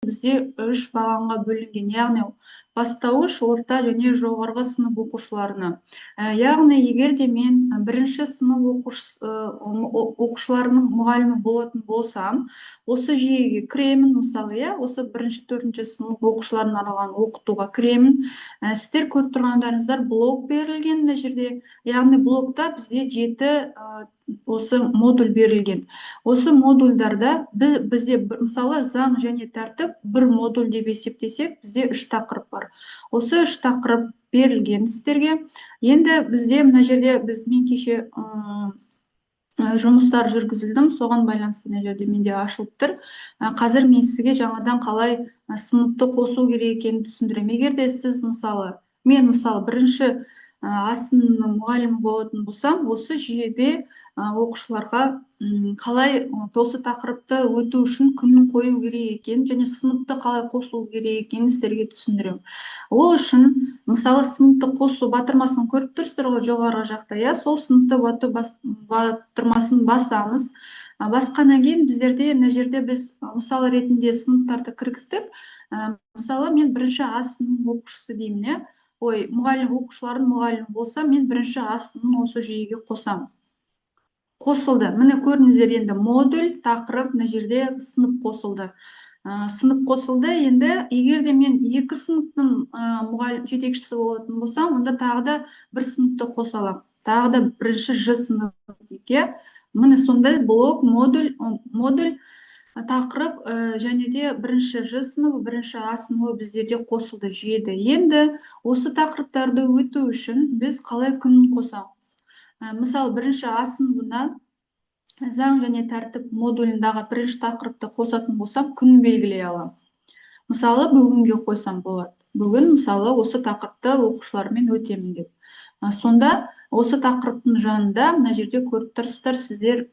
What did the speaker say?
Бізде үш бағанға бөлінген, яғни бастауыш, орта және жоғарғы сынып оқушыларына. Яғни егер де мен бірінші сынып оқушыларының мұғалімі болатын болсам, осы жүйеге кіремін, мысалы, иә, осы бірінші, төртінші сынып оқушыларына арналған оқытуға кіремін. Сіздер көріп тұрғандарыңыздар, блок берілген мына жерде, яғни блокта бізде 7 осы модуль берілген. Осы модульдарда бізде, мысалы, заң және тәртіп бір модуль деп есептесек, бізде үш тақырып бар. Осы үш тақырып берілген сіздерге. Енді бізде мына жерде мен кеше жұмыстар жүргізілдім, соған байланысты мына жерде менде ашылып тұр. Қазір мен сізге жаңадан қалай сыныпты қосу керек екенін түсіндіремін. Егер де сіз, мысалы, мен, мысалы, бірінші А сыныбының мұғалімі болатын болсам, осы жүйеде оқушыларға қалай осы тақырыпты өту үшін күнін қою керек екенін және сыныпты қалай қосу керек екенін сіздерге түсіндіремін. Ол үшін, мысалы, сыныпты қосу батырмасын көріп тұрсыздар ғой жоғарғы жақта, иә, сол сыныпты батырмасын басамыз. Басқаннан кейін біздерде мына жерде біз мысал ретінде сыныптарды кіргіздік. Мысалы, мен бірінші А сыныбының оқушысы деймін, иә, ой, мұғалім, оқушылардың мұғалімі болса, мен бірінші А сыныбын осы жүйеге қосамын. Қосылды, міне, көрдіңіздер. Енді модуль, тақырып, мына жерде сынып қосылды. Сынып қосылды. Енді егер де мен екі сыныптың мұғалім жетекшісі болатын болсам, онда тағы да бір сыныпты қоса аламын, тағы да бірінші Ж сыныбы дейік, иә. Міне, сондай блок, модуль, тақырып және де бірінші Ж сыныбы, бірінші А сыныбы біздерде қосылды жүйеде. Енді осы тақырыптарды өту үшін біз қалай күнін қосамыз? Мысалы, бірінші А сыныбына заң және тәртіп модуліндағы бірінші тақырыпты қосатын болсам, күн белгілей аламын. Мысалы, бүгінге қойсам болады. Бүгін, мысалы, осы тақырыпты оқушылармен өтемін деп. Сонда осы тақырыптың жанында мына жерде көріп тұрсыздар сіздер.